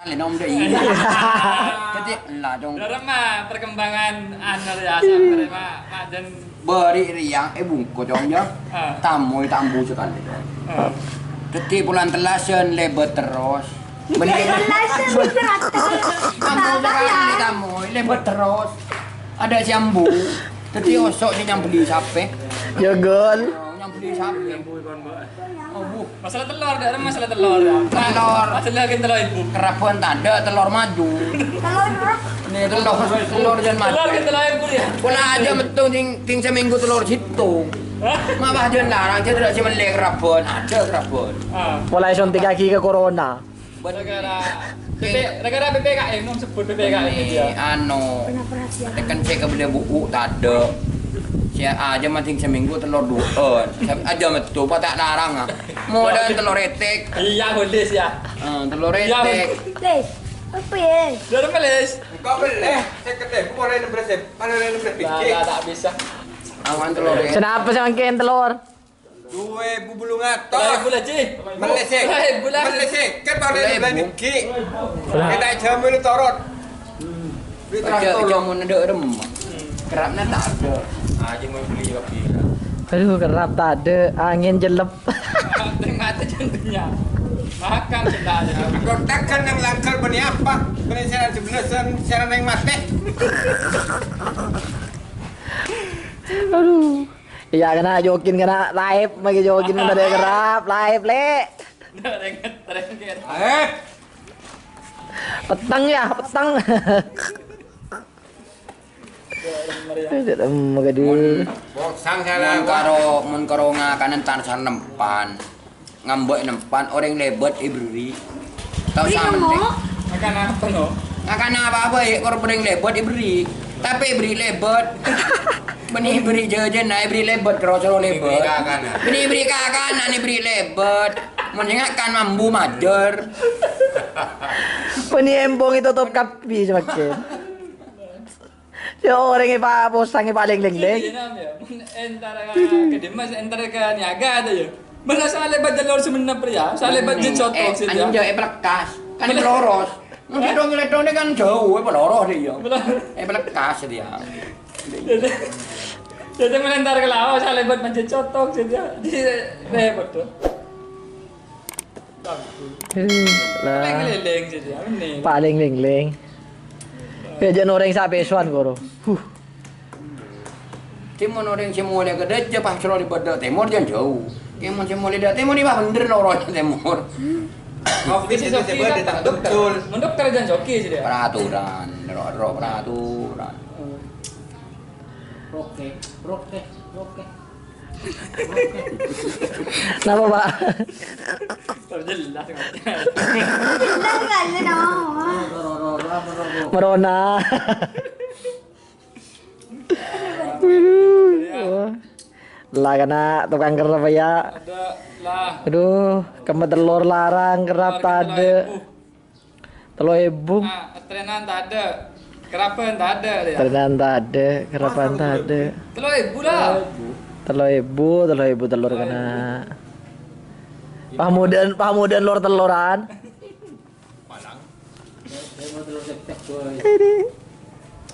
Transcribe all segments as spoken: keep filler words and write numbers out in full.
Lè nom dâ' iyâ. Dhâddhi, ella, Cong. Dâremma perkembangan anu rèya, sampè' ma-, majân. Bâri' rèya, è, bungko, Cong, yâ. Ah. Tamoy tambu sakalè, Cong. Ah. Dhâddhi, bulân tellasan lèbât terros. Mending tellasan, bulân tellasan. Tamoy sakalè, tamoy, lèbât terros. Adâ' sè ambu. Dhâddhi, oso' sè nyambelli sapè. Jâgâl. Oh, nyambelli sapè. Oh, bu. Masalah telor, dâ', masalah telor, yâ. Telor. Masalah kèng telor, Ibu. Kerabân tadâ', telor maju. Telor, bro. Nè, telor, telor jân maju. Telor kèng telor, Ibu, yâ. Pola ajâ mettong ting, ting seminggu telor sèttong. Hah? Ma' bâ' jân larang, jâ' tadâ' sè mellè kerabân, adâ' kerabân. Ah. Mulai suntik lagi ke corona. Gara-gara P P, gara-gara P P K M, nom sebbhut P P K M, yâ. Anu, tekan sè kabellâ bu'u tadâ'. Sè ajâ manting seminggu telor duwâ'ân. Ajâ metto, pa' ta' larang, ah. Modal telor etek. Iyâ, boleh, yâ. Eh, telor etek. Lis, apa ya? Udah, udah, Lis. Engko' bellè, sèket èbu, polè ennem belas èbu, polè ennem belas biji. Lah, lah, tak bisa. Awan telor etek. Kenapa sih makin telur? Duwâ èbu bâllung atos. Lah, èbu la, Ji. Mellè sè. Lah, èbu la. Mellè sè. Kan pada Lah, èbu. Lagi. Kita jamu ini torot. Beli Aja traktor. Jamu nedek remah. Kerapnya tak ada. Aja mau beli kopi. Aduh, kerap tak ada. Angin jelep. Tengah aja jantungnya. Makan sudah aja. Kontak kan yang langgar bani apa? Bani siaran sebelas, siaran yang mati. Aduh. Iyâ, kèng jogging kèng live, maskè jogging tadâ' kerap, live, Lè'. Rengket, rengket. Eh, Peteng, yâ, peteng. Maskè Mon, mon karo, mon karo ngakanan tan sanempan. Ngambek nempan orèng lèbât èberri'. Tao Beri sama nengok. Makan apa, no? Makan apa-apa, ya, kor orèng lèbât èberri'. Tapè èberri' lèbât. Bânnè èberri' jhâjhân, nah, èberri' lèbât, karo soro lèbât. Èberri' kakana. Bânnè èberri' kakana, èberri' lèbât. Mon sè ngakan mambu majâr. Bânnè empong ètotop kabbhi semakin. Ya, orèng è pa-, posang è palèng lèng-lèng. Iya, Nam, ya. Mon entara ka Kadimas, entara ka Niaga ada, ya. Mana salè bajjhât lor semenep, ya. Salè bajjhât Eh, cotok, sih, ya. Anjay, eh, pelekas. Kan Pele- peloros. Mungkin Hah? Dong nyeledong ini kan jauh, eh, peloros dia. Peloros. Eh, pelekas dia. Jadi, jadi melentara ke laut, salè bajjhât cotok, sih, ya. Jadi, repot, tuh. Aduh, lah. Palèng lèng-lèng, jadi, apa nih? Palèng lèng-lèng. Kejhâ'ân orèng sapèsowan, koro. Huh. Timon orèng sè molè ka dâjâ, pas soro lèbât dâ' tèmor, jhân jhâu. Timon sè molè dâ' tèmor, iyâ bhender lorona tèmor. Kopi Bisa sih, sopi, sopi, kan? Datang betul. Mendok kerajaan soki, jadi. Peraturan, ro-, ro-, peraturan. Oke, oke, oke. Napa, Pak? Jelas, Pak. Jelas kan, no? Merona. Waduh. Wah. Lah, kèng tukang kerap, ya. Ada lah. Aduh, kemma telor larang, kerap Telor tadâ'. Ibu. Tello èbu. Ah, trenan tadâ'. Kerabân tadâ', ya. Trenan tadâ', kerabân tadâ'. Tello èbu lah. Tello èbu, tello èbu telor kèng. Pamodâ'ân, pamodâ'ân lor-teloran. Palang.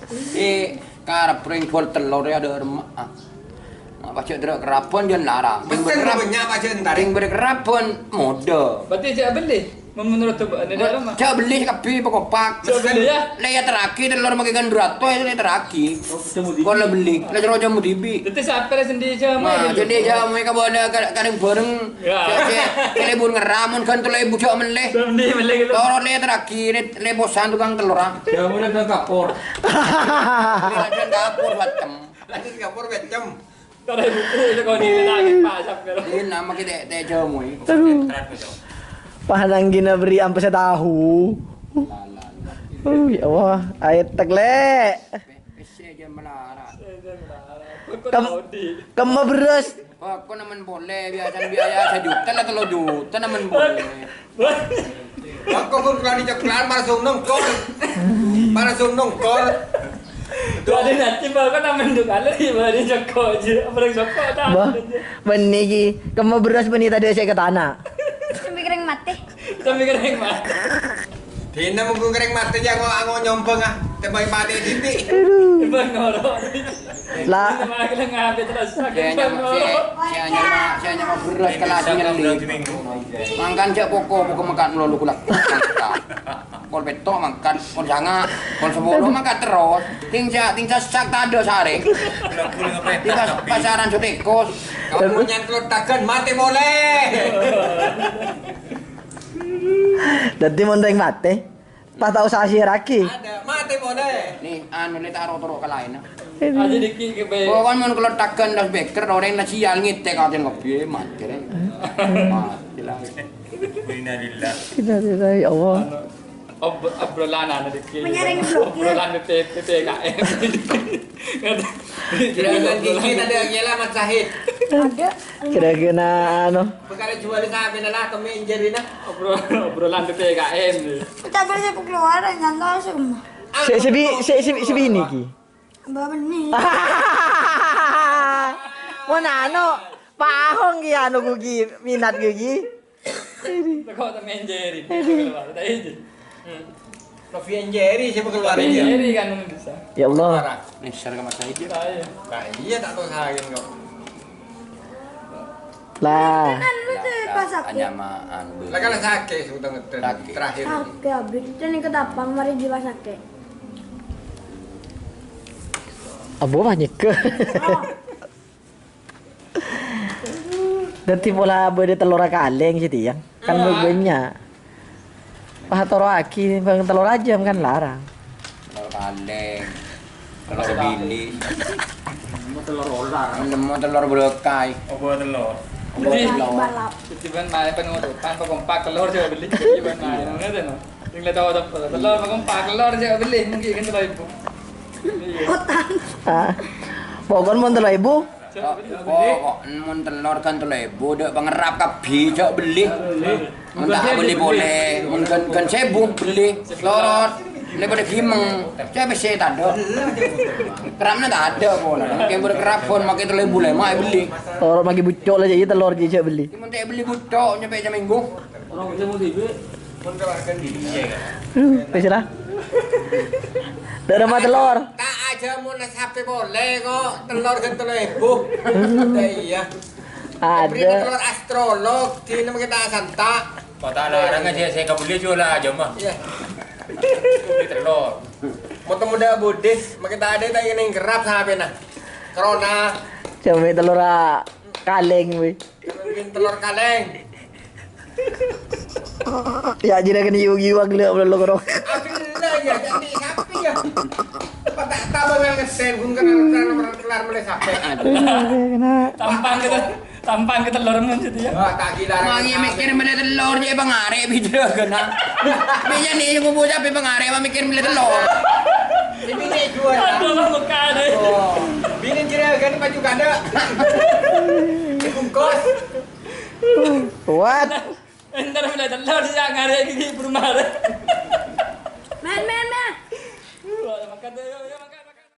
Ini. Eh, karep rèng juwâl telor ya ada remma. Mak pajhâk dârâ kerabân jhân larang. Mesen banyak pajhâk entar. Rèng bârâ kerabân modâ. Berarti jhâ' bellè. Menurut coba, ini dalam, Mak. Jhâ' bellè kabbhi pakopak. Jhâ' bellè, ya? Lè ya teragi telor maskè kan dua ratus, lè teragi. Oh, bisa mau dibi. Kala bellè, lè terro jhâ' mau dibi. Berarti sampai sendiri jhâ' mau Nah, bellè. Jadi jhâ' mau kabâna ka-, karèng bhâreng. Ya. Jhâ', jhâ', jhâ' lè bun ngèramon kan tello èbu jhâ' mellè. Jhâ' bellè, bellè gitu. Lorot lè teragi, lè, lè posan tukang telor, ah. Ya, mulai dengan kapur. Lè dengan kapur, macem. Lanjut kapur, macem. Kalau buku itu kalau di lagi pasang, kalau. Ini nama kita, teh jamu ini. Aduh. Pahananggina beri ampe setahu. Oh, ya Allah, ayat teglek. Pesse aja melarat. Kem-, kemma beras. Kok, kok nemen polè, biasa biaya sejuta lah, tello juta nemen polè. Kok, kok, kok, keladi coklat, malah song nongkol. Malah song nongkol. Jadi nanti bakal nemen dua kali, bari cokok aja. Apa yang cokok, tak? Bah, bânnè ghi, kemma beras bânnè tadâ' sè ka tana. Sampai kering mati. Sampai kering mati. Dina monggu ngereng matè jâ' ngo-, ango nyombhâng, ah. Tèmbhâng matè dhibi'. Bang ngoro. La. Malah ngabe terus. Sè nyama, sè, sè nyama, sè nyama beras kelas nyelip. Mangkan jâ' poko, poko mangkat melolo kulak. Pol pètto' mangkat, pol sanga', pol sapolo mangkat terros. Ting jâ', ting jâ' sak tadâ' sarè. Ting pas pasaran sotekos. Kamu nyan kelotakan matè molè. Dhâddhi mon rèng matè, pas ta' osa asèrraghi. Ada, matè molè. Nih, anu, le taro toro ka laènna. Aja dikit ke be. Pokoknya mon kelotakan das beker, orèng na sial ngètèk atèn kabiyâ, matè, rè. Matè la. Innalillah. Innalillah, ya Allah. Anu, ob-, obrolan anu dikit. Menyerang blokir. Obrolan P P K M. Jangan dikit ada gila Mat Sahid. Ada. Kira-kira anu. Pekara jual sampe lah temen jerina. Obro-, obrolan P P K M. Kita boleh keluar, nyantai sih rumah. Sè, sè bi-, sè, sè, sè bini ki. Mbak Beni. Mon anu, pahong ki anu ku ki, minat ku ki. Kok temen jeri. Keluar, tak izin. Novi and Jerry siapa keluar Jerry kan bisa. Ya Allah. Parah. Nih, share ke Mas Said. Kita aja. Nah, iya tak tahu saya kok. Lah. Kan lu tuh pas aku. Anyamaan. Lah kan sakit sebutang terakhir. Sakit. Sakit habis. Itu nih ketapang mari jiwa sakit. Abu banyak ke. Oh. Dhâddhi pola bâdâ tellorra kalèng sè tèyang. Kan bânnya'. Pas atoro'aghi bân tellor ajâm kan larang. Tellor kalèng. Tellor bili. Nemo tellor olar. Nemo tellor berkai. Opo tellor? Opo tellor? Balap. Jadi bân maè penutupan, pakompak tellor coba beli. Jadi bân maè, ngono to, no? Sing la tao tellor, pakompak tellor coba beli, mungkin kan tellor ibu. Iya. Utang. Ah. Pokoknya mon tellor ibu. Kok, kok, kok, mon tellor kan tellor ebu, dâ' pangerrap kabbhi, jhâ' bellè. Mon ta' bellè polè, mon ghân, ghân sèbu bellè, lorot. Lè padâ ghimeng, jhâ' pèssè tadâ'. Kerrapna tadâ' polè, mangkèn bâdâ kerrap pon makè tellor ebu lèma' èbellè. Lorot makè bucco' la, jhâ' iyâ tellor jhâ' bellè. Mon ta' èbellè bucco', nyampe samènggu. Orang bisa mau sibuk. Pun keluarga diri ya kan? Hmm, wis lah. Dâ' roma tellor. Ta' ajhâ' mon sapè polè kok, tellor kan tellor ebu. Lah iya. Beri tellor astrolog, dina makè ta' santa'. Kok ta' larang aja, saya kabeli juga lah, aja mah. Iya. Beli tellor. Moto muda Buddhis, makè ta' adâ' ta' ngènèng kerrap sapèna. Corona. Cuma tellor kalèng, weh. Mungkin tellor kalèng. Ya, jhârâ kènè yu-, yu-, aglè' belok-belok. Aglè' ya, jadi sapi ya. Apa tak tahu dengan ngesen, pun kan kelar, kelar mulai sapi. Aduh. Tampang gitu, tampang gitu tellor men gitu ya. Wah, tak gila. Mangkèn mèkkèr mellè tellor, jhâ' pangarè' bhidhâ kèna. Biyasa nih, ibu bocah bhi pangarè', mèkkèr mellè tellor. Ini nih jual. Aduh, Mekah deh. Oh, bini jhârâ kan baju kada. Dibungkus. Kuat. Entar mulai tellor sih, ya, ngarè' gigi berumah. Men, men, men. Wah, makan deh, yuk, yuk.